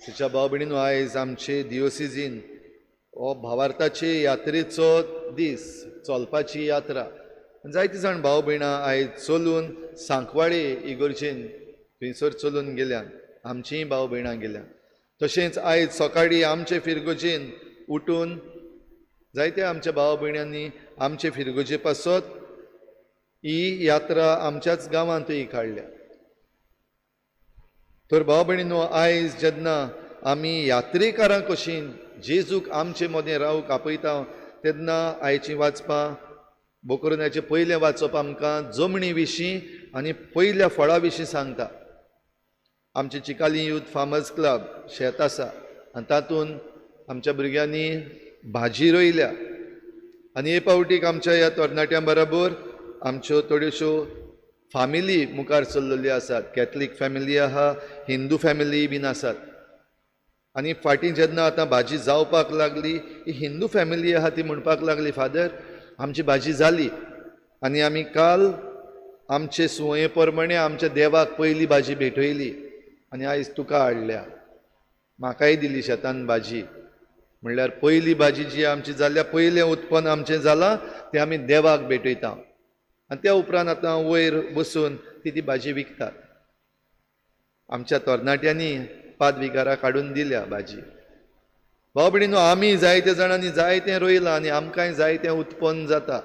तिच्या भाव भयणीनो, आयज आमचे दियोसिजीन हो भावार्थाचे यात्रेचो दीस, चलपाची यात्रा. जायते जाण भाव भयणां आयज चलून सांकवाळे इगर्जेन थंयसर चलून गेल्यान, आमचींय भाव भयणां गेल्यान. तशेंच आयज सकाळीं आमचे फिरगोजेन उठून जायते आमच्या भाव भयणांनी आमचे फिरगोजे पासत ही यात्रा आमच्याच गांवांतूय काडल्या. तर भाव भयणीनो, आयज जेन्ना आमी यात्रेकारां कशीन जेजूक आमचे मदें रावूंक आपयता तेन्ना आयचीं वाचपां बोकरण्याचें पयलें वाचप आमकां जमणी विशीं आनी पयल्या फळा विशीं सांगता. आमचे चिकाली यूथ फार्मर्स क्लब शेत आसा आनी तातूंत आमच्या भुरग्यांनी भाजी रोयल्या आनी हे फावटीक आमच्या ह्या तरणाट्यां बरोबर आमच्यो थोड्योश्यो फामिली मुखार चल्लेल्यो आसात. कॅथलीक फॅमिली आहा, हिंदू फॅमिली बीन आसात. आनी फाटीं जेन्ना आतां भाजी जावपाक लागली, ही हिंदू फॅमिली आहा ती म्हणपाक लागली, फादर आमची भाजी जाली आनी आमी काल आमचे सुवये प्रमाणे आमच्या देवाक पयली भाजी भेटयली आनी आयज तुका हाडल्या, म्हाकाय दिली शेतान भाजी. म्हणल्यार पयली भाजी जी आमची जाल्या, पयलें उत्पन्न आमचें जालां तें आमी देवाक भेटयता आनी त्या उपरांत आतां वयर बसून ती ती भाजी विकतात. आमच्या तरणाट्यांनी पादविगाराक हाडून दिल्या भाजी. भाव भयणीनो, आमी जायते जाणांनी जायतें रोयलां आनी आमकांय जायतें उत्पन्न जाता.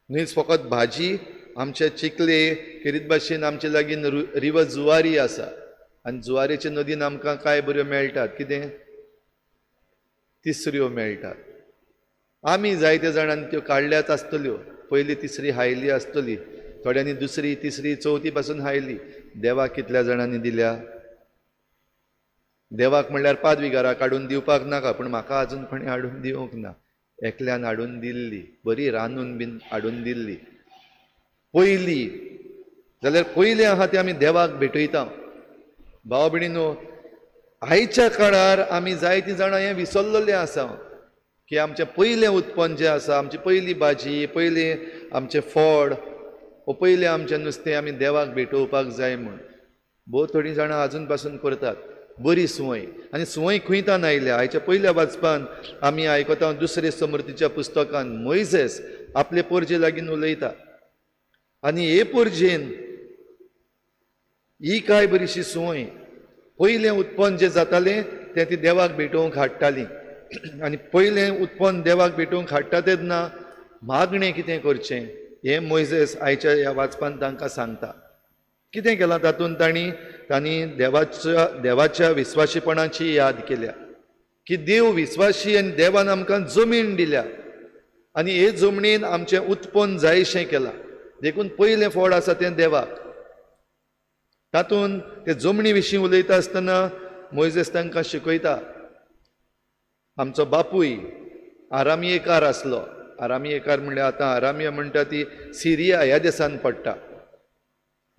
न्हूच फकत भाजी, आमचे चिकले खेरीत भाशेन आमचे लागीं रिवर जुवारी आसा आनी जुवारेचे नदीन आमकां कांय बऱ्यो मेळटात, कितें तिसऱ्यो मेळटात. आमी जायते जाणांनी त्यो काडल्याच आसतल्यो, पयली तिसरी हायली आसतली, थोड्यांनी दुसरी तिसरी चवथी पासून हायली. देवाक कितल्या जाणांनी दिल्या? देवाक म्हणल्यार पादविगाराक हाडून दिवपाक नाका, पूण म्हाका आजून कोणें हाडून दिवंक ना. एकल्यान हाडून दिल्ली, बरी रांदून बीन हाडून दिल्ली पयली. जाल्यार पयलें आहा तें आमी देवाक भेटयता. भाव भयणीनो, आयच्या काळार आमी जायतीं जाणां हें विसरलेलें आसा की आमचें पयलें उत्पन्न जें आसा, आमची पयली भाजी, पयलें आमचें फळ वो पयलें आमचें नुस्तें आमी देवाक भेटोवपाक जाय म्हूण. भोव थोडीं जाणां आजून पासून करतात बरी संवय. आनी संवय खंयतान आयल्या? आयच्या पयल्या वाचपान आमी आयकता दुसरे समृद्धीच्या पुस्तकान मोयजेस आपले पोरजे लागीं उलयता आनी हे पोरजेन ही काय बरीशी संवय, पयलें उत्पन्न जें जातालें तें ती देवाक भेटोवंक हाडटाली आनी पयलें उत्पन्न देवाक भेटोवंक हाडटा तेन्ना मागणें कितें करचें हें मोयजेस आयच्या ह्या वाचपान तांकां सांगता. कितें केलां तातूंत तांणी? तांणी देवाच्या विस्वाशीपणाची याद केल्या की देव विस्वाशी आनी देवान आमकां जमीन दिल्या आनी हे जमनीन आमचें उत्पन्न जायशें केलां, देखून पयलें फळ आसा तें देवाक. तातूंत ते जमनी विशीं उलयता आसतना मोयजेस तांकां शिकयता, आमचो बापूय आरामियेकार आसलो. आरामियेकार म्हणल्यार आतां आरामिया म्हणटा ती सिरिया ह्या देशान पडटा.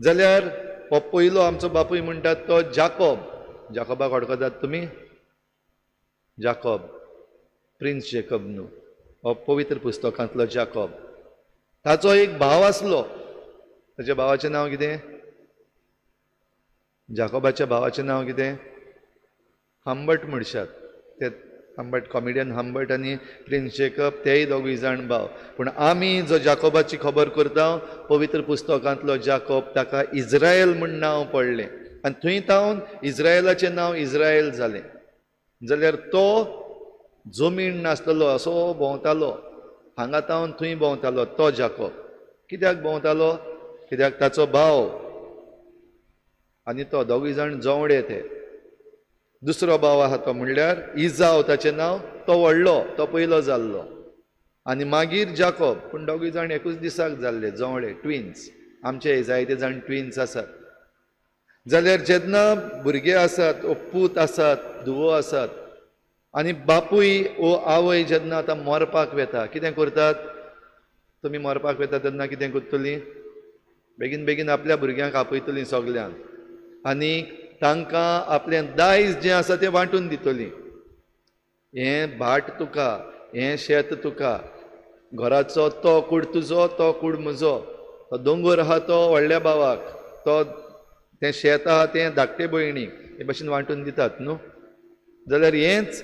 जाल्यार हो पयलो आमचो बापूय म्हणटात तो जाकोब. जाकोबाक वळखतात तुमी? जाकोब, प्रिन्स जेकब न्हू, हो पवित्र पुस्तकांतलो जाकोब. ताचो एक भाव आसलो, ताच्या भावाचें नांव कितें? जाकोबाच्या भावाचें नांव कितें? हंबट म्हणशात ते, हंबट कॉमेडियन हंबट आनी प्रिन्स जेकब तेय दोगूय जाण भाव. पूण आमी जो जाकोबाची खबर करता पवित्र पुस्तकांतलो जाकोब, ताका इज्रायल म्हूण नांव पडलें आनी थंय तावन इज्रायलाचें नांव इज्रायल जालें. जाल्यार तो जमीन नासतलो असो भोंवतालो, हांगा तावन थंय भोंवतालो तो जाकोब. कित्याक भोंवतालो? कित्याक ताचो भाव आनी तो दोगूय जाण जोवडे ते. दुसरो भाव आहा तो म्हणल्यार इजाव ताचें नांव, तो व्हडलो, तो पयलो जाल्लो आनी मागीर जाकोब. पूण दोगूय जाण एकूच दिसाक जाल्ले, जोवळे, ट्विन्स. आमचे जायते जाण ट्विन्स आसात. जाल्यार जेन्ना भुरगे आसात वो पूत आसात, धुवो आसात आनी बापूय वो आवय जेन्ना आतां मरपाक वेता, कितें करतात? तुमी मरपाक वेता तेन्ना कितें करतलीं? बेगीन बेगीन आपल्या भुरग्यांक आपयतलीं सगल्यांक आनी तांकां आपलें दायज जें आसा तें वांटून दितलीं. हें भाट तुका, हें शेत तुका, घराचो तो कूड तुजो, तो कूड म्हजो, तो दोंगर आहा तो व्हडल्या भावाक, तो तें शेत आहा तें धाकटे भयणीक, हे भशेन वांटून दितात न्हू. जाल्यार हेंच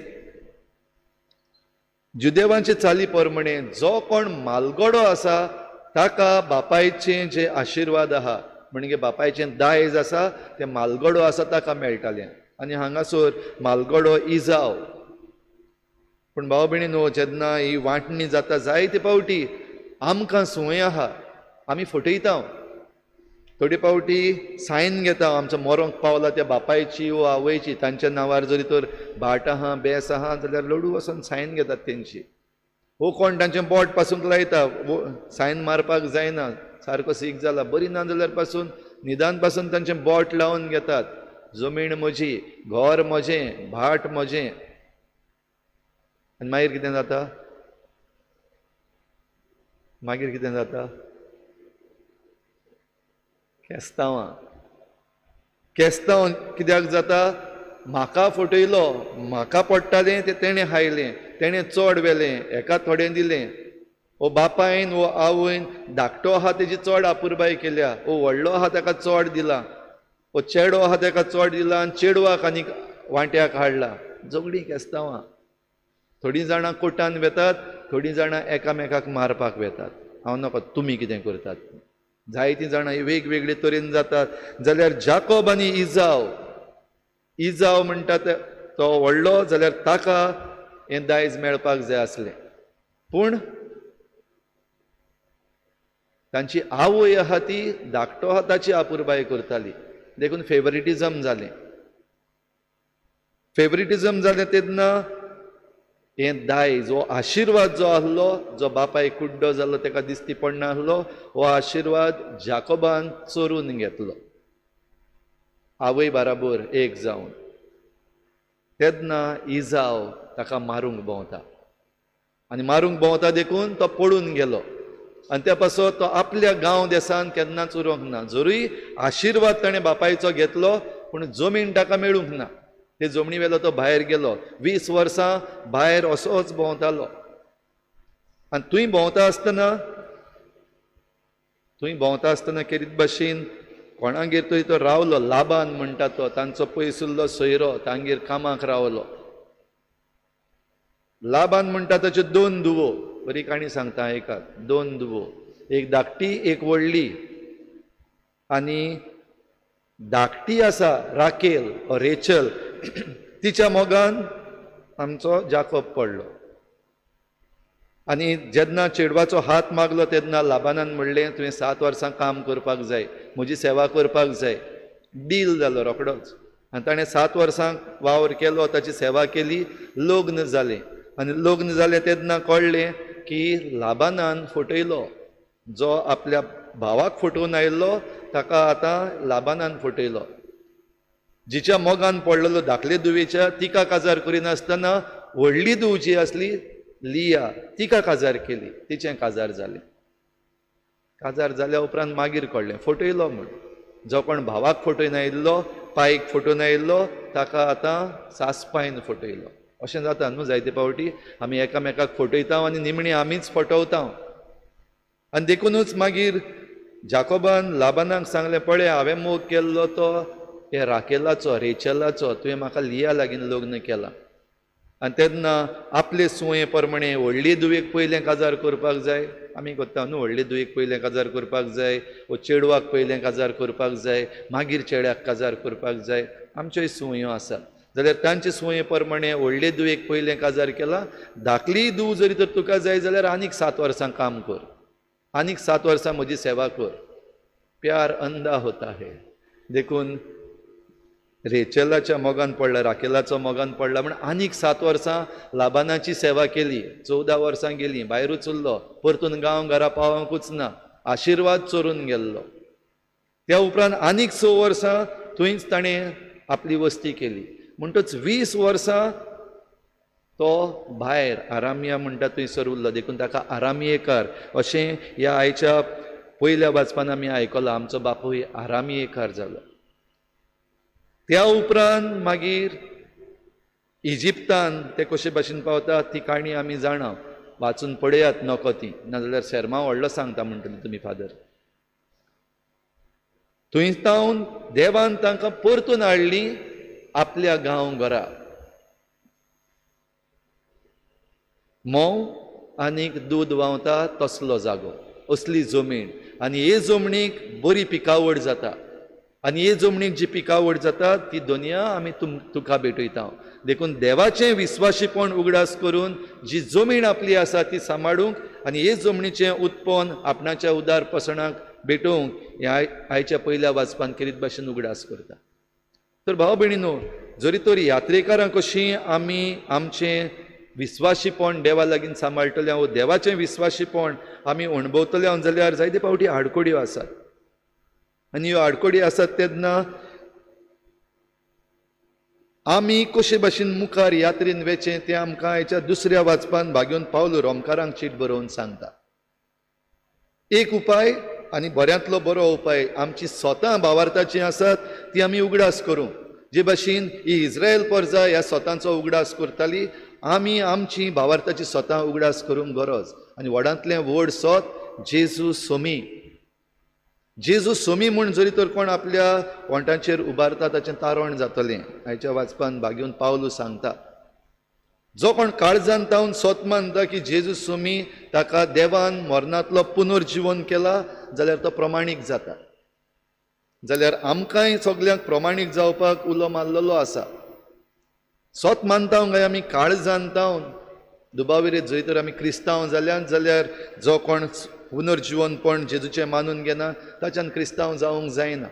जुदेवांचे चाली प्रमाणे जो कोण मालगडो आसा ताका बापायचें जे आशिर्वाद आहा, म्हणजे बापायचें दायज आसा तें मालगडो आसा ताका मेळटालें. आनी हांगासर मालगडो इजाव. पूण भाव भयणीनो, जेन्ना ही वांटणी जाता जायते फावटी आमकां संवय आहा, आमी फटयता. थोडे फावटी सायन घेता, आमचो मरोंक पावला त्या बापायची वो आवयची, तांच्या नांवार जरी तर भाट आहा बेस आहा जाल्यार लडू वचोन सायन घेतात तेंची. वो कोण तांचें बोट पासूंक लायता, वो सायन मारपाक जायना, सारको सीक जाला, बरी ना जाल्यार पासून निदान पासून तांचें बोट लावन घेतात. जमीन म्हजी, घर म्हजें, भाट म्हजें. आनी मागीर कितें जाता? मागीर कितें जाता? केस्तांवां. केस्तांव कित्याक जाता? म्हाका फटयलो, म्हाका पडटालें तें तेणें खायलें, तेणें चड व्हेलें, हेका थोडें दिलें. ओ बापायन वो आवयन धाकटो आहा तेजी चड आपुरबाय केल्या, ओ व्हडलो आहा ताका चड दिला, ओ चेडो आहा ताका चड दिला आनी चेडवाक आनीक वांट्याक हाडला. झगडीं केस्तांवां. थोडीं जाणां कोर्टान वेतात, थोडीं जाणां एकामेकाक मारपाक वेतात. हांव नाका तुमी कितें करतात. जायतीं जाणां वेगवेगळे तरेन जातात. जाल्यार जाकोब आनी इजाव, इजाव म्हणटा तो व्हडलो जाल्यार ताका हें दायज मेळपाक जाय आसलें, पूण तांची आवय आहा ती धाकटो आहा ताची आपुरबाय करताली, देखून फेवरेटिजम जालें. फेवरेटिजम जालें तेन्ना हें दायज, हो आशिर्वाद जो आहलो, जो बापाय कुड्डो जालो ताका दिसती पडना आहलो, हो आशिर्वाद जाकोबान चोरून घेतलो आवय बराबर एक जावन. तेन्ना इजाव ताका मारूंक भोंवता आनी मारूंक भोंवता देखून तो पळून गेलो. आनी त्या पासत तो आपल्या गांव देसान केन्नाच उरोंक ना. जरूय आशिर्वाद ताणें बापायचो घेतलो पूण जमीन ताका मेळूंक ना. ते जमनी वेलो तो भायर गेलो, 20 वर्सां भायर असोच भोंवतालो. आनी थंय भोंवता आसतना, थंय भोंवता आसतना केरीत भाशेन कोणागेर थंय तो रावलो, लाबान म्हणटा तो तांचो पयसुल्लो सोयरो, तांगेर कामाक रावलो. लाबान म्हणटा ताच्यो 2 धुवो, बरी काणी सांगता एकात. 2 धुवो, एक धाकटी एक व्हडली. आनी धाकटी आसा राकेल रेचल, तिच्या मोगान आमचो जाकोब पडलो. आनी जेन्ना चेडवाचो हात मागलो तेन्ना लाबानान म्हणलें, तुवें 7 वर्सां काम करपाक जाय, म्हजी सेवा करपाक जाय. डील जालो रोखडोच. आनी ताणें 7 वर्सां वावर केलो, ताची सेवा केली, लग्न जालें. आनी लग्न जालें तेन्ना कळ्ळें की लाबानान फटयलो, जो आपल्या भावाक फटोवन आयिल्लो ताका आतां लाबानान फटयलो. जिच्या मोगान पडलेलो धाकले धुवेच्या तिका काजार करिनासतना व्हडली धूव जी आसली लिया तिका काजार केली, तिचें काजार जालें. काजार जाल्या उपरांत मागीर कळ्ळें फटयलो म्हूण. जो कोण भावाक फटोवन आयिल्लो, पायक फटोवन आयिल्लो, ताका आतां सासपायन फटयलो. अशें जाता न्हू जायते फावटी, आमी एकामेकाक फटयता आनी निमणी आमीच फटवता. आनी देखुनूच मागीर जाकोबान लाबानाक सांगलें, पळय हांवें मोग केल्लो तो हे राकेलाचो, रेचलाचो, तुवें म्हाका लिया लागीं लग्न केलां. आनी तेन्ना आपले सुये प्रमाणे व्हडली धुवेक पयलें काजार करपाक जाय. आमी करता न्हू, व्हडली धुवेक पयलें काजार करपाक जाय, वो चेडवाक पयलें काजार करपाक जाय, मागीर चेड्याक काजार करपाक जाय. आमच्योय सुवयो आसात. जाल्यार तांचे सुये प्रमाणे व्हडले धुवेक पयलें काजार केलां, धाकली धूव जरी तर तुका जाय जाल्यार आनीक 7 वर्सां काम कर, आनीक 7 वर्सां म्हजी सेवा कर. प्यार अंधा होता है. देखून रेचलाच्या मोगान पडला, राकेलाचो मोगान पडला म्हण आनीक 7 वर्सां लाबानाची सेवा केली. 14 वर्सां गेली, भायरूच उरलो, परतून गांव घरा पावोंकूच ना, आशिर्वाद चोरून गेल्लो. त्या उपरांत आनीक 6 वर्सां थंयच ताणें आपली वस्ती केली. म्हणटच 20 वर्सां तो भायर आरामिया म्हणटा थंयसर उरलो. देखून ताका आरामियेकार अशें ह्या आयच्या पयल्या वाचपान आमी आयकलां. आमचो बापूय आरामियेकार जालो. त्या उपरांत मागीर इजिप्तान ते कशे भाशेन पावता ती काणी आमी जाणा, वाचून पळयात नको ती, नाजाल्यार शेर्मांव व्हडलो सांगता म्हणटली तुमी फादर. थंय तावन देवान तांकां परतून हाडली आपल्या गांव घरा. म्होंव आनीक दूद व्हांवता तसलो जागो, असली जमीन. आनी हे जमनीक बरी पिकावळ जाता आनी हे जमनीक जी पिकावळ जाता ती दोनया आमी तुका भेटयता. देखून देवाचें विस्वाशीपण उगडास करून जी जमीन आपली आसा ती सांबाळूंक आनी हे जमनीचें उत्पन्न आपणाच्या उदार पसणाक भेटोवंक ह्या आयच्या पयल्या वाचपान खेरीत भाशेन उगडास करता. तर भाव भयणीनो, जरी तर यात्रेकारां कशीं आमी आमचें विस्वाशीपण देवा लागीं सांबाळटले वो देवाचें विस्वाशीपण आमी अणभवतले जाल्यार जायते फावटी आडखळ्यो आसात. आनी ह्यो आडखळी आसात तेन्ना आमी कशे भाशेन मुखार यात्रेन वेचें तें आमकां आयच्या दुसऱ्या वाचपान भागोवन पावलो रोमकारांक चीट बरोवन सांगता. एक उपाय आनी बऱ्यांतलो बरो उपाय, आमची स्वता भावार्थाची आसात ती आमी उगडास करूंक. जे भाशेन ही इस्रायल परजा ह्या स्वतांचो उगडास करताली, आमी आमची भावार्थाची स्वता उगडास करूंक गरज. आनी व्हडांतलें व्हड सोत जेजू सोमी. जेजू सोमी म्हूण जरी तर कोण आपल्या वोंटांचेर उबारता ताचें तारण जातलें. आयच्या वाचपान भागोवन पावलू सांगता, जो कोण काळजान तावन सोत मानता की जेजू सोमी ताका देवान मरणांतलो पुनर्जिवन केला जाल्यार तो प्रमाणीक जाता. जाल्यार आमकांय सगल्यांक प्रमाणीक जावपाक उलो मारलेलो आसा. सोत मानता काय आमी काळजान तावन दुबाविरे जंय तर आमी क्रिस्तांव जाल्यान जाल्यार जो कोण पुनर्जिवनपण जेजूचें मानून घेना ताच्यान क्रिस्तांव जावंक जायना.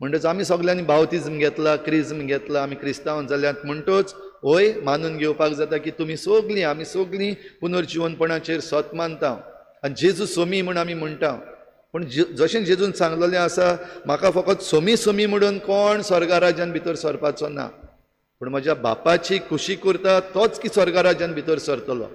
म्हणटच आमी सगल्यांनी बावतिज्म घेतला, क्रिज्म घेतला, आमी क्रिस्तांव जाल्यात म्हणटच होय मानून घेवपाक जाता की तुमी सगलीं आमी सगलीं पुनर्जिवनपणाचेर सोत मानता आनी जेजू सोमी म्हूण आमी म्हणटा. पूण जशें जेजून सांगलेलें आसा, म्हाका फकत सोमी सोमी म्हणून कोण स्वर्गा राज्यान भितर सरपाचो ना, पूण म्हज्या बापाची खुशी करता तोच की स्वर्गा राज्यान भितर सरतलो.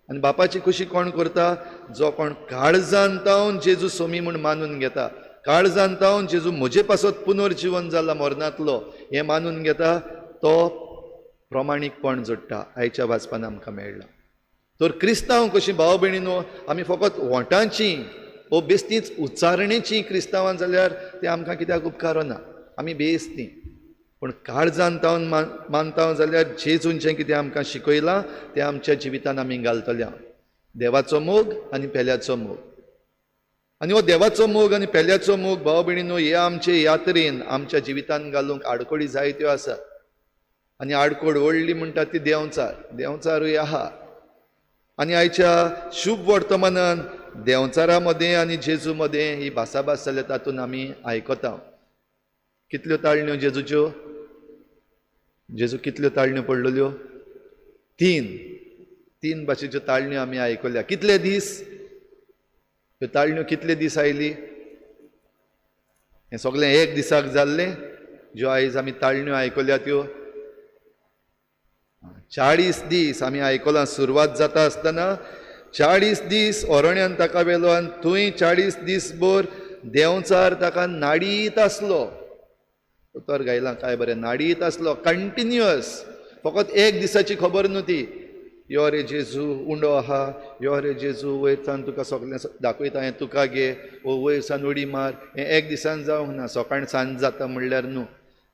आनी बापाची खुशी कोण करता? जो कोण काळजान तावन जेजू सोमी म्हूण मानून घेता, काळजान तावन जेजू म्हजे पासत पुनर्जिवन जाला मरणांतलो हें मानून घेता तो प्रमाणीकपण जोडटा. आयच्या वाचपान आमकां मेळ्ळां. तर क्रिस्तांव कशीं भाव भयणीनो आमी फकत वोंटांची वो बेस्तीच उच्चारणेची क्रिस्तांवान जाल्यार तें आमकां कित्याक उपकारना, आमी बेस्ती. पूण काळजान तावन मानता जाल्यार जेजून जें कितें आमकां शिकयलां तें आमच्या जिवितान आमी घालतले. देवाचो मोग आनी पेल्याचो मोग. आनी हो देवाचो मोग आनी पेल्याचो मोग भाव भयणीनो हे आमचे यात्रेन आमच्या जिवितान घालूंक आडखळी जायत्यो आसात. आनी आडखळ व्हडली म्हणटा ती देंवचार, देंवचारूय आहा. आनी आयच्या शुभ वर्तमानान देंवचारा मदें आनी जेजू मदें ही भासाभास जाल्या तातूंत आमी आयकता. कितल्यो ताळण्यो जेजूच्यो? जेजू कितल्यो ताळण्यो पडलेल्यो? तीन. तीन भाशेच्यो ताळण्यो आमी आयकल्या. कितले दीस ह्यो ताळण्यो? कितले दीस आयली? हें सगळें एक दिसाक जाल्लें. ज्यो आयज आमी ताळण्यो आयकल्या त्यो 40 दीस आमी आयकलां. सुरवात जाता आसतना 40 दीस अरण्यान ताका व्हेलो आनी थंय 40 दीस भर देंवचार ताका नाडीत आसलो. उतर गायलां काय बरें, नाडीत आसलो कंटिन्युअस. फकत एक दिसाची खबर न्हू ती. यो रे जेजू उंडो आहा, यो रे जेजू वयर सान तुका सगळें दाखयता, हें तुका घे, वो वयर सान उडी मार, हें एक दिसान जावंक ना, सकाळ सांज जाता म्हणल्यार न्हू.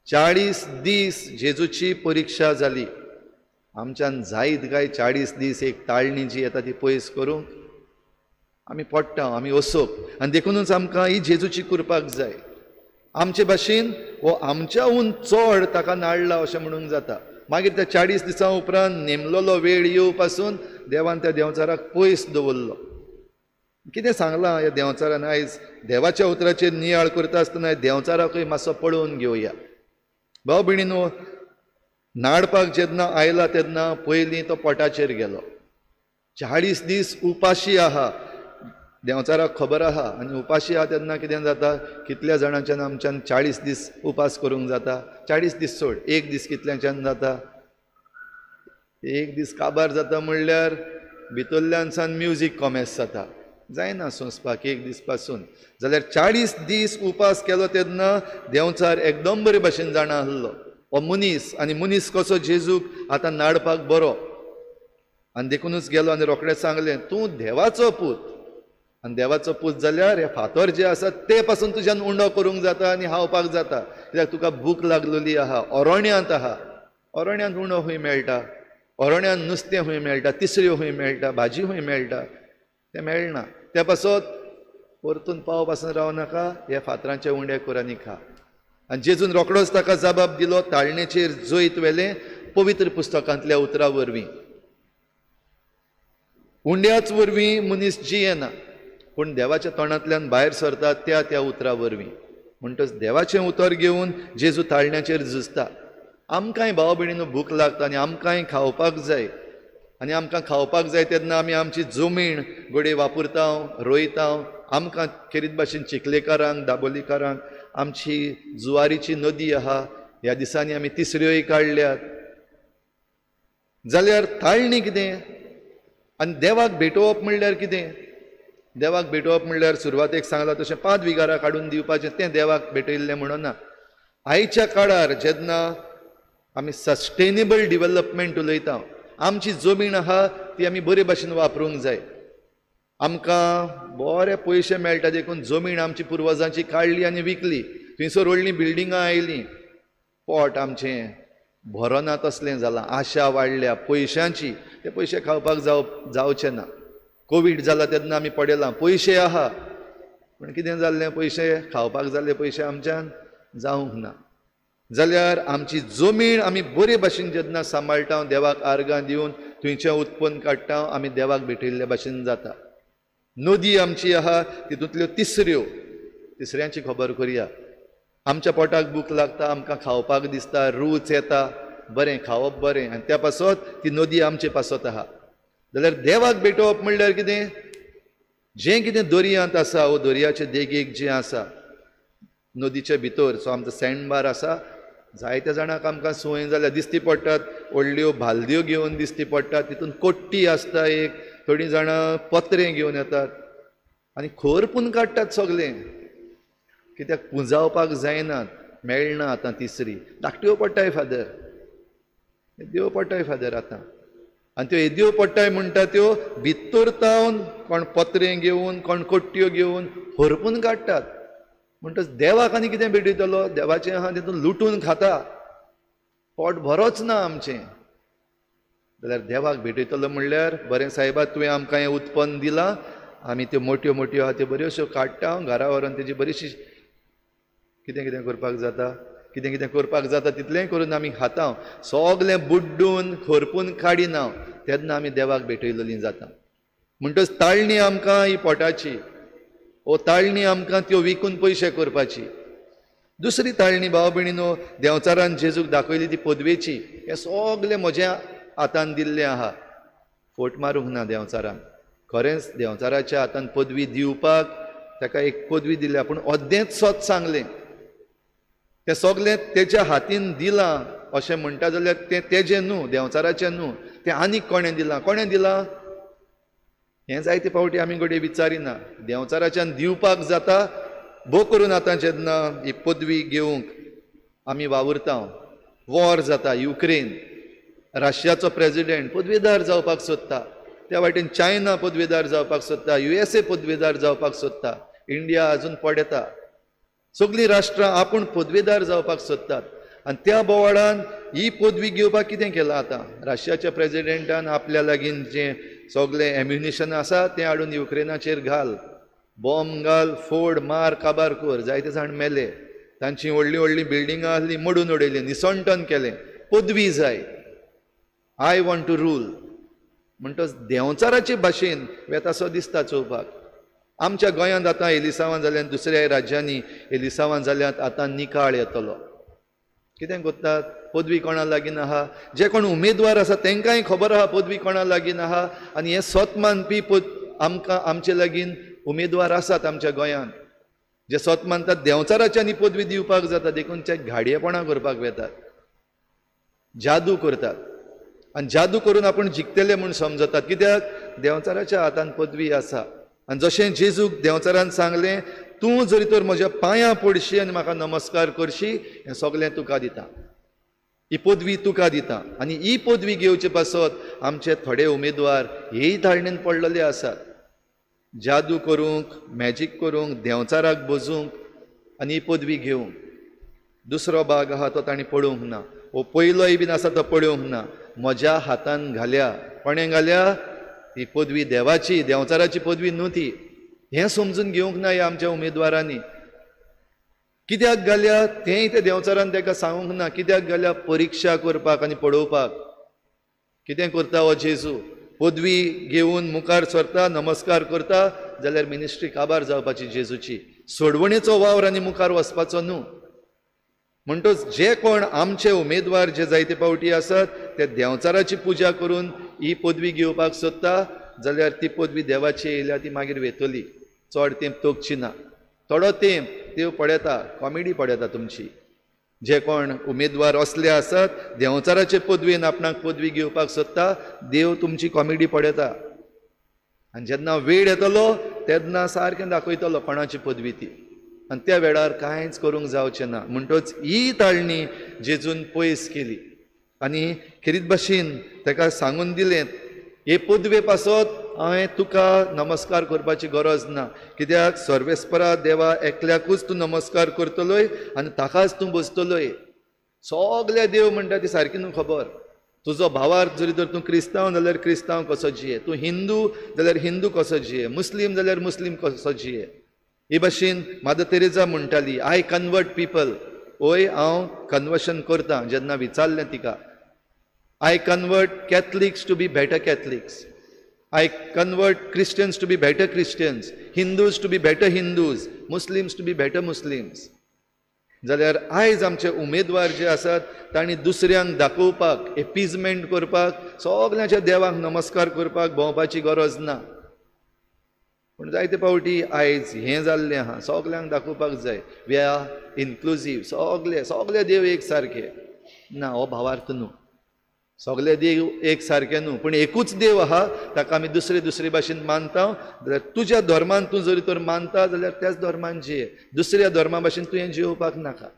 40 दीस जेजूची परिक्षा जाली. आमच्यान जायत काय 40 दीस एक ताळणी जी येता ती पयस करूंक? आमी पडटा, आमी असोक. आनी देखुनूच आमकां ही जेजूची करपाक जाय. आमचे भाशेन वो आमच्याहून चड ताका नाडला अशें म्हणूंक जाता. मागीर त्या 40 दिसां उपरांत नेमलेलो वेळ येवपासून पासून देवान त्या देंवचाराक पयस दवरलो. कितें सांगलां ह्या देंवचारान? आयज देवाच्या उतराचेर नियाळ करता आसतना देंवचाराकूय मातसो पळोवन घेवया. भाव भयणीनो, नाडपाक जेन्ना आयला तेन्ना पयलीं तो पोटाचेर गेलो. 40 दीस उपाशी आहा, देंवचाराक खबर आहा. आनी उपाशी आहा तेन्ना कितें जाता? कितल्या जाणांच्यान आमच्यान 40 दीस उपास करूंक जाता? 40 दीस सोड, एक दीस कितल्याच्यान जाता? एक दीस काबार जाता म्हणल्यार भितरल्यान सान म्युजीक कॉमेस जाता, जायना सोंसपाक एक दीस पासून. जाल्यार 40 दीस उपास केलो तेन्ना देंवचार एकदम बरे भाशेन जाणा आसलो हो मनीस. आनी मनीस कसो जेजूक आतां नाडपाक बरो. आनी देखुनूच गेलो आनी रोखडेंच सांगलें, तूं देवाचो पूत. आनी देवाचो पूत जाल्यार हे फातर जे आसा ते पासून तुज्यान उंडो करूंक जाता आनी खावपाक जाता, कित्याक तुका भूक लागलेली आहा, अरण्यांत आहा. अरण्यांत उंडो खंय मेळटा? अरण्यान नुस्तें खंय मेळटा, तिसऱ्यो खंय मेळटा, भाजी खंय मेळटा, तें मेळना. त्या पासत परतून पाव पासून रावं नाका, ह्या फातरांचे उंडे कर आनी खा. आनी जेजून रोकडोच ताका जबाब दिलो ताळणेचेर जैत वेलें पवित्र पुस्तकांतल्या उतरा वरवीं. उंड्याच वरवीं मनीस जियेना, पूण देवाच्या तोंडांतल्यान भायर सरता त्या त्या उतरा वरवीं. म्हणटच देवाचें उतर घेवन जेजू ताळण्याचेर झुजता. आमकांय भाव भयणीनो भूक लागता आनी आमकांय खावपाक जाय. आनी आमकां खावपाक जाय तेन्ना आमी आमची जमीन घडये वापरता, रोयता. आमकां खेरीत भाशेन चिखलेकारांक, दाबोलीकारांक आमची जुवारीची नदी आहा, ह्या दिसांनी आमी तिसऱ्योय काडल्यात. जाल्यार ताळणी कितें आनी देवाक भेटोवप म्हणल्यार कितें? देवाक भेटोवप म्हणल्यार सुरवातेक सांगलां तशें 5 विगारां काडून दिवपाचें, तें देवाक भेटयल्लें म्हणून ना. आयच्या काळार जेन्ना आमी सस्टेनेबल डिवेलपमेंट उलयता, आमची जमीन आहा ती आमी बरे भाशेन वापरूंक जाय. आमकां बरे पयशे मेळटा देखून जमीन आमची पुर्वजांची काडली आनी विकली, थंयसर व्हडलीं बिल्डिंगां आयलीं. पोट आमचें भरना तसलें जालां, आशा वाडल्या पयशांची, ते पयशे खावपाक जावचे ना. कोवीड जाला तेन्ना आमी पडयलां, पयशे आहा पूण कितें जाल्लें, पयशे खावपाक जाल्ले पयशे आमच्यान जावंक ना. जाल्यार आमची जमीन आमी बरे भाशेन जेन्ना सांबाळटा, देवाक आर्गां दिवन थंयचें उत्पन्न काडटा, आमी देवाक भेटयल्ले भाशेन जाता. नदी आमची आहा तितूंतल्यो तिसऱ्यो, तिसऱ्यांची खबर करुया. आमच्या पोटाक भूक लागता, आमकां खावपाक दिसता, रूच येता, बरें खावप बरें, आनी त्या पासत ती नदी आमचे पासत आहा. जाल्यार देवाक भेटोवप म्हणल्यार कितें? जें कितें दर्यांत आसा वो दर्याचे देगेक जें आसा, नदीचे भितर सो आमचो सँडबार आसा, जायत्या जाणांक आमकां संवय जाल्यार दिसती पडटात, व्हडल्यो भालद्यो घेवन दिसती पडटात, तितून कोट्टी आसता एक, थोडीं जाणां पत्रें घेवन येतात आनी खोरपून काडटात सगळें, कित्याक पुंजावपाक जायनात, मेळना आतां तिसरी. धाकट्यो पडटाय फादर, येद्यो पडटाय फादर आतां. आनी त्यो येद्यो पडटाय म्हणटा त्यो भितर तावन कोण पत्रें घेवन, कोण कोट्ट्यो घेवन होरपून काडटात. म्हणटच देवाक आनी कितें भेटयतलो? देवाचें आहा तितून लुटून खाता, पोट भरोच ना आमचें. जाल्यार देवाक भेटयतलो म्हणल्यार बरें सायबा, तुवें आमकां हें उत्पन्न दिलां, आमी त्यो मोट्यो मोट्यो आहा त्यो बऱ्योश्यो काडटा, घरा व्हरोन तेजी बरीशी कितें कितें करपाक जाता, कितें कितें करपाक जाता तितलेंय करून आमी खाता, सगलें बुड्डून खरपून काडिना, तेन्ना आमी देवाक भेटयलेलीं जाता. म्हणटच ताळणी आमकां ही पोटाची, ओ ताळणी आमकां त्यो विकून पयशे करपाची. दुसरी ताळणी भाव भयणीनो देंवचारान जेजूक दाखयली ती पदवेची, हें सगलें म्हज्या हातान दिल्लें आहा. फोट मारूंक ना देंवचारान, खरेंच देंवचाराच्या हातान पदवी दिवपाक ताका एक पदवी दिल्या, पूण अर्देंच सत सांगलें, तें सगलें तेच्या हातीन दिलां अशें म्हणटा जाल्यार तें तेजें न्हू, देंवचाराचें न्हू, तें आनीक कोणें दिलां, कोणें दिलां हें जायते फावटी आमी घडये विचारिना. देंवचाराच्यान दिवपाक जाता, भो करून आतां जेन्ना ही पदवी घेवंक आमी वावुरता, वॉर जाता युक्रेन, रशियाचो प्रेजिडेंट पदवीदार जावपाक सोदता, त्या वाटेन चायना पदवीदार जावपाक सोदता, USA पदवीदार जावपाक सोदता, इंडिया अजून पडयता. सगळीं राष्ट्रां आपूण पदवीदार जावपाक सोदतात आनी त्या बोवाळान ही पदवी घेवपाक कितें केलां आतां रशियाच्या प्रेजिडेंटान आपल्या लागीं जें सगळें एम्युनिशन आसा तें हाडून युक्रेनाचेर घाल, बॉम्ब घाल, फोड मार काबार कर, जायते जाण मेले, तांची व्हडलीं व्हडलीं बिल्डिंगां आहलीं मोडून उडयलीं, निसणटन केलें. पदवी जाय, I want to rule. म्हणटच देंवचाराचे भाशेन वेतासो दिसता चोवपाक. आमच्या गोंयांत आतां एलिसांवां जाल्यान, दुसऱ्या राज्यांनी एलिसांवां जाल्यात, आतां निकाळ येतलो. कितें करतात? पदवी कोणा लागीं आहा, जे कोण उमेदवार आसा तांकांय खबर आहा पदवी कोणा लागीं आहा, आनी हें सत मानपी आमकां आमचे लागीं उमेदवार आसात आमच्या गोंयांत जे सत मानतात. देंवचाराच्यांनी पदवी दिवपाक जाता देखून ते घाडयेपणां करपाक वेतात, जादू करतात आनी जादू करून आपूण जिखतले म्हूण समजतात, कित्याक देंवचाराच्या हातान पदवी आसा. आनी जशें जेजूक देंवचारान सांगलें, तूं जरी तर म्हज्या पांयां पडशी आनी म्हाका नमस्कार करशी, हें सगळें तुका दिता, ही पदवी तुका दिता. आनी ही पदवी घेवचे पासत आमचे थोडे उमेदवार हेय धारणेन पडलेले आसात, जादू करूंक, मॅजीक करूंक, देंवचाराक बजूंक आनी ही पदवी घेवंक. दुसरो भाग आहा तो तांणी पळोवंक ना, हो पयलोय बीन आसा तो पळोवंक ना. म्हज्या हातान घाल्या. कोणें घाल्या? ती पदवी देवाची, देंवचाराची पदवी न्हू ती. हें समजून घेवंक ना ह्या आमच्या उमेदवारांनी. कित्याक घाल्या तेंय ते देंवचारान ताका सांगूंक ना. कित्याक घाल्या? परिक्षा करपाक आनी पळोवपाक. कितें करता हो जेजू? पदवी घेवन मुखार सरता, नमस्कार करता जाल्यार मिनिस्ट्री काबार जावपाची जेजूची. सोडवणेचो वावर आनी मुखार वचपाचो न्हू. म्हणटच जे कोण आमचे उमेदवार जे जायते पावटी आसात ते देंवचाराची पुजा करून ही पदवी घेवपाक सोदता जाल्यार ती पदवी देवाची येयल्या ती मागीर वेतली. चड तेंप तोगची ना, थोडो तेंप देव पळयता, कॉमेडी पळयता तुमची. जे कोण उमेदवार असले आसात देंवचाराचे पदवेन आपणाक पदवी घेवपाक सोदता, देव तुमची कॉमेडी पळयता. आनी जेन्ना वेळ येतलो तेन्ना सारकें दाखयतलो कोणाची पदवी ती. आनी त्या वेळार कांयच करूंक जावचें ना. म्हणटच ही ताळणी जेजून पयस केली आनी खेरीत भाशेन ताका सांगून दिलें, हे पदवे पासत हांवें तुका नमस्कार करपाची गरज ना. कित्याक सर्वेस्परा देवा एकल्याकूच तूं नमस्कार करतलोय आनी ताकाच तूं बसतलोय. सगळे देव म्हणटा ती सारकी न्हू खबर. तुजो भावार्थ जरी तर तूं क्रिस्तांव जाल्यार क्रिस्तांव कसो जिये, तूं हिंदू जाल्यार हिंदू कसो जिये, मुस्लीम जाल्यार मुस्लीम कसो जिये. हे भाशेन मादर तेरेजा म्हणटाली, I convert people. ओय हांव कन्वर्शन करता. जेन्ना विचारलें तिका, I convert Catholics to be better Catholics, I convert Christians to be better Christians, Hindus to be better Hindus, Muslims to be better Muslims. जाल्यार आयज आमचे उमेदवार जे आसात तांणी दुसऱ्यांक दाखोवपाक, एपिजमेंट करपाक, सगल्यांच्या देवांक नमस्कार करपाक भोंवपाची गरज ना. पूण जायते पावटी आयज हें जाल्लें आहा, सगल्यांक दाखोवपाक जाय, we are inclusive, सगले सगले देव एक सारके. ना, हो भावार्थ न्हू. सगले देव एक सारके न्हू, पूण एकूच देव आहा, ताका आमी दुसरे दुसरे भाशेन मानता. जाल्यार तुज्या धर्मान तूं जरी तर मानता जाल्यार त्याच धर्मान जिये, दुसऱ्या धर्मा भाशेन तुवें जियोवपाक नाका.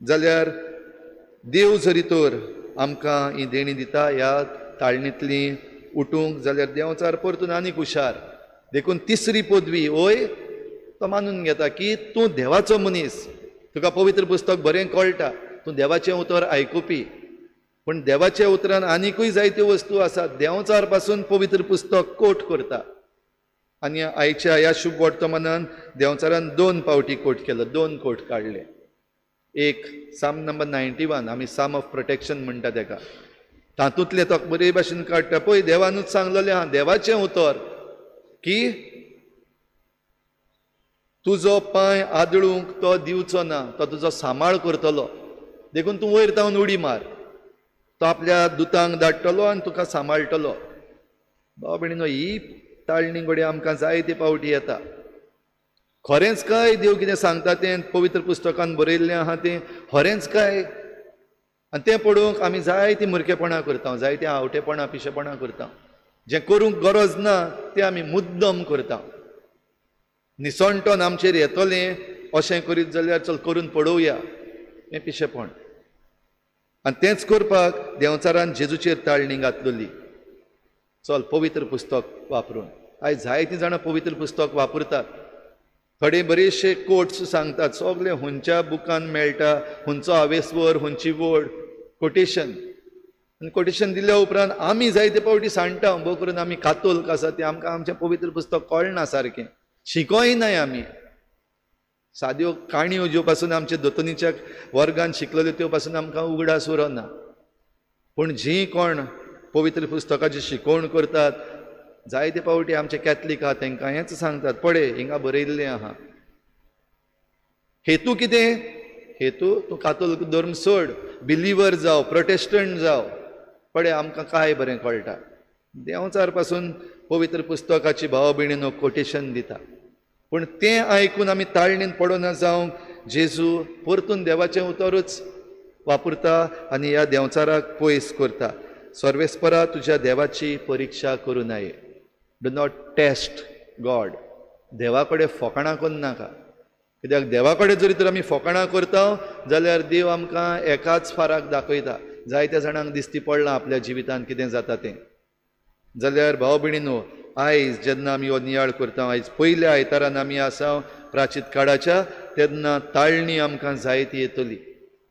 जाल्यार देव जरी तर आमकां ही देणी दिता ह्या ताळणींतली उठूंक, जाल्यार देंवचार परतून आनीक हुशार. देखून तिसरी पदवी ओय तो मानून घेता की तूं देवाचो मनीस, तुका पवित्र पुस्तक बरें कळटा, तूं देवाचें उतर आयकुपी. पूण देवाच्या उतरान आनिकूय जायत्यो वस्तू आसात. देंवचार पासून पवित्र पुस्तक कोट करता. आनी आयच्या ह्या शुभ वर्तमानान देंवचारान 2 पावटी कोट केलो, 2 कोट काडले. एक साम नंबर 91, आमी साम ऑफ प्रोटेक्शन म्हणटा तेका, तातूंतलें तो बरे भाशेन काडटा. पळय देवानूच सांगलेलें आहा, देवाचें उतर की तुजो पांय आदळूंक तो दिवचो ना, तो तुजो सांबाळ करतलो. देखून तूं वयर तावन उडी मार, तो आपल्या दुतांक धाडटलो आनी तुका सांबाळटलो. भाव भयणीनो, ही ताळणी घडये आमकां जायते पावटी येता. खरेंच काय देव कितें सांगता तें पवित्र पुस्तकान बरयल्लें आहा तें खरेंच काय? आनी तें पळोवंक आमी जायतीं मुरकेपणां करता, जायतीं आवटेपणां पिशेपणां करता. जें करूंक गरज ना तें आमी मुद्दम करता. निसणटोन आमचेर येतलें अशें करीत जाल्यार चल करून पळोवया, हें पिशेपण. आनी तेंच करपाक देंवचारान जेजूचेर ताळणी घातलेली, चल पवित्र पुस्तक वापरून. आयज जायतीं जाणां पवित्र पुस्तक वापरतात. थोडे बरेचशे कोट्स सांगतात, सगळे हुंच्या बुकान मेळटा, हुंचो आवेसवर, हुंची वड, कोटेशन. आनी कोटेशन दिल्या उपरांत आमी जायते पावटी सांडटा, भोव करून आमी कातोल्क आसा तें आमकां आमचें पवित्र पुस्तक कळना सारकें, शिकोय नाय आमी. साद्यो काणयो ज्यो पासून आमच्या दोतोनीच्या वर्गान शिकलेल्यो त्यो पासून आमकां उगडास उरना. पूण जीं कोण पवित्र पुस्तकाची शिकवण करतात, जायते पावटी आमचे कॅथलीक आहा तांकां हेंच सांगतात, पळय हिंगा बरयल्लें आहा. हेतू कितें? हेतू तूं कातोल्क धर्म सोड, बिलीवर जाव, प्रोटेस्टंट जाव. पळय आमकां काय बरें कळटा. देंवचार पासून पवित्र पुस्तकाची भाव भयणीनो कोटेशन दिता. पूण तें आयकून आमी ताळणीन पडना जावंक जेजू परतून देवाचें उतरूच वापरता आनी ह्या देंवचाराक पयस करता. सर्वेस्परा तुज्या देवाची परिक्षा करूं नये. Do not test God. देवा कडेन फोकाणां करूं नाका. कित्याक देवा कडेन जरी तर आमी फोकाणां करता जाल्यार देव आमकां एकाच फाराक दाखयता. जायत्या जाणांक दिसती पडलां आपल्या जिवितांत कितें जाता तें. जाल्यार भाव भयणीनो, आयज जेन्ना आमी हो नियाळ करता, आयज पयल्या आयतारान आमी आसा प्राचीत काळाच्या, तेन्ना ताळणी आमकां जायती येतली.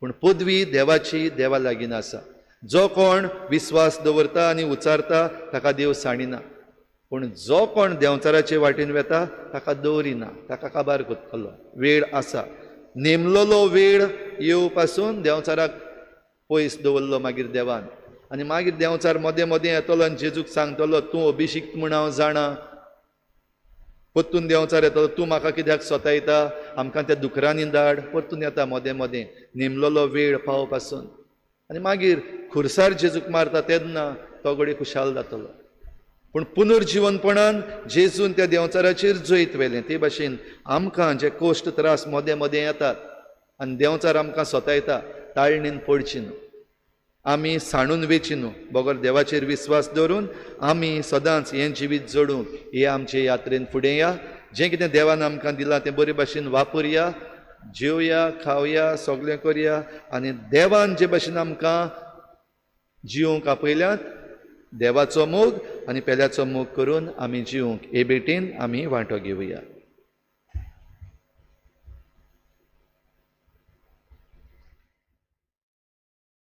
पूण पदवी देवाची देवा लागीं आसा. जो कोण विस्वास दवरता आनी उचारता ताका देव सांडिना, पूण जो कोण देंवचाराचे वाटेन वेता ताका दवरिना, ताका काबार करतलो. वेळ आसा, नेमलोलो वेळ येवपासून देंवचाराक पयस दवरलो मागीर देवान. आनी मागीर देंवचार मदें मदें येतलो आनी जेजूक सांगतलो, तूं अभिषिक्त म्हूण हांव जाणा. परतून देंवचार येतलो, तूं म्हाका कित्याक सोतायता, आमकां त्या दुकरांनी धाड. परतून येता मदें मदें नेमलोलो वेळ पावपासून. आनी मागीर खुरसार जेजूक मारता तेन्ना तो घडये खुशाल जातलो. पूण पुनर्जिवनपणान जेजून त्या देंवचाराचेर जैत व्हेलें. ते भाशेन आमकां जे कश्ट त्रास मदें मदें येतात आनी देंवचार आमकां सोतायता, ताळणीन पडची न्हू, आमी सांडून वेची न्हू, बगर देवाचेर विस्वास दवरून आमी सदांच हें जिवीत जोडूंक हे आमचे यात्रेन फुडें या. जें कितें देवान आमकां दिलां तें बरे भाशेन वापरया, जेवया, खावया, सगळें करया आनी देवान जे भाशेन आमकां जिवंक आपयल्यात देवाचो मोग आनी पेल्याचो मोग करून आमी जिवंक हे भेटेन आमी वांटो घेवया.